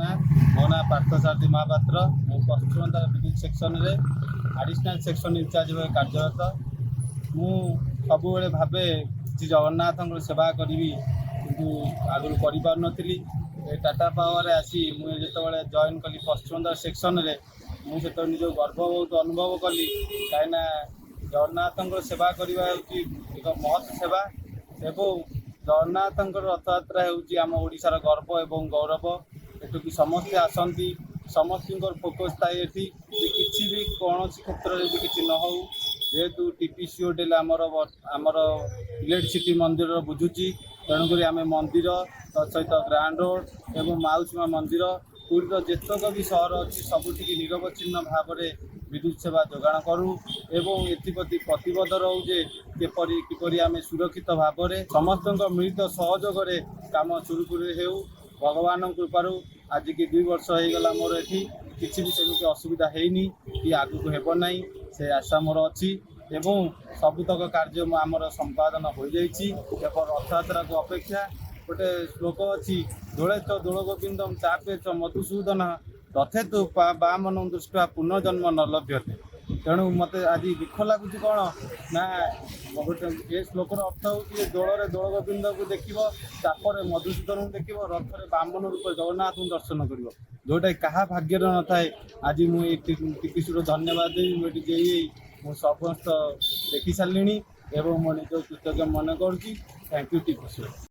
ଜଗନ୍ନାଥ। ମୋ ନାଁ ପାର୍ଥସାରଥୀ ମହାପାତ୍ର। ମୁଁ ପଶ୍ଚିମଦ୍ୱାର ବିଦ୍ୟୁତ ସେକ୍ସନରେ ଆଡ଼ିସନାଲ୍ ସେକ୍ସନ ଇନଚାର୍ଜ ଭାବେ କାର୍ଯ୍ୟରତ। ମୁଁ ସବୁବେଳେ ଭାବେ କିଛି ଜଗନ୍ନାଥଙ୍କର ସେବା କରିବି, କିନ୍ତୁ ଆଗରୁ କରିପାରୁନଥିଲି। ଏ ଟାଟା ପାୱାରରେ ଆସି ମୁଁ ଯେତେବେଳେ ଜଏନ୍ କଲି ପଶ୍ଚିମଦ୍ୱାର ସେକ୍ସନରେ, ମୁଁ ସେତେବେଳେ ନିଜକୁ ଗର୍ବ ବହୁତ ଅନୁଭବ କଲି, କାହିଁକିନା ଜଗନ୍ନାଥଙ୍କର ସେବା କରିବା ହେଉଛି ଏକ ମହତ୍ ସେବା ଏବଂ ଜଗନ୍ନାଥଙ୍କର ରଥଯାତ୍ରା ହେଉଛି ଆମ ଓଡ଼ିଶାର ଗର୍ବ ଏବଂ ଗୌରବ। ଏଠିକି ସମସ୍ତେ ଆସନ୍ତି। ସମସ୍ତଙ୍କର ଫୋକସ୍ ଥାଏ ଏଠି ଯେ କିଛି ବି କୌଣସି କ୍ଷେତ୍ରରେ ବି କିଛି ନ ହଉ। ଯେହେତୁ ଟିପିସିଓଡିଏଲ୍ ଆମର ଇଲେକ୍ଟ୍ରିସିଟି ମନ୍ଦିରର ବୁଝୁଛି, ତେଣୁକରି ଆମେ ମନ୍ଦିର ତା ସହିତ ଗ୍ରାଣ୍ଡ ରୋଡ଼ ଏବଂ ମାଉସୀ ମା ମନ୍ଦିର, ପୁରୀର ଯେତକ ବି ସହର ଅଛି, ସବୁଠିକି ନିରବଚ୍ଛିନ୍ନ ଭାବରେ ବିଦ୍ୟୁତ ସେବା ଯୋଗାଣ କରୁ ଏବଂ ଏଥିପ୍ରତି ପ୍ରତିବଦ୍ଧ ରହୁ ଯେ କିପରି କିପରି ଆମେ ସୁରକ୍ଷିତ ଭାବରେ ସମସ୍ତଙ୍କ ମିଳିତ ସହଯୋଗରେ କାମ ସୁରୁଖୁରୁରେ ହେଉ। ଭଗବାନଙ୍କ କୃପାରୁ ଆଜିକି 2 ବର୍ଷ ହେଇଗଲା ମୋର, ଏଠି କିଛି ବି ସେମିତି ଅସୁବିଧା ହେଇନି କି ଆଗକୁ ହେବ ନାହିଁ, ସେ ଆଶା ମୋର ଅଛି। ଏବଂ ସବୁତକ କାର୍ଯ୍ୟ ମୁଁ ଆମର ସମ୍ପାଦନ ହୋଇଯାଇଛି, କେବଳ ରଥଯାତ୍ରାକୁ ଅପେକ୍ଷା। ଗୋଟେ ଶ୍ଲୋକ ଅଛି, "ଦୋଳେ ଚ ଦୋଳ ଗୋବିନ୍ଦମ ଚାପେ ଚ ମଧୁସୂଦନ, ରଥେ ତୁ ବାମନ ଦୃଷ୍ଟ୍ୱା ପୁନର୍ଜନ୍ମ ନ ଲଭ୍ୟତେ।" ତେଣୁ ମୋତେ ଆଜି ଦୁଃଖ ଲାଗୁଛି କ'ଣ ନା ଗୋଟେ ଏ ଶ୍ଲୋକର ଅର୍ଥ ହେଉଛି ଯେ ଦୋଳରେ ଦୋଳ ଗୋବିନ୍ଦକୁ ଦେଖିବ, ଚାପରେ ମଧୁସୂଦନକୁ ଦେଖିବ, ରଥରେ ବାମନ ରୂପ ଜଗନ୍ନାଥଙ୍କୁ ଦର୍ଶନ କରିବ, ଯୋଉଟା କାହା ଭାଗ୍ୟରେ ନଥାଏ। ଆଜି ମୁଁ ଏଇ ଟିପିସିର ଧନ୍ୟବାଦ ଦେବି। ମୁଁ ଏଠି ଯେଇ ମୁଁ ସମସ୍ତ ଦେଖି ସାରିଲିଣି ଏବଂ ମୋ ନିଜକୁ କୃତଜ୍ଞ ମନେ କରୁଛି। Thank you, TPC.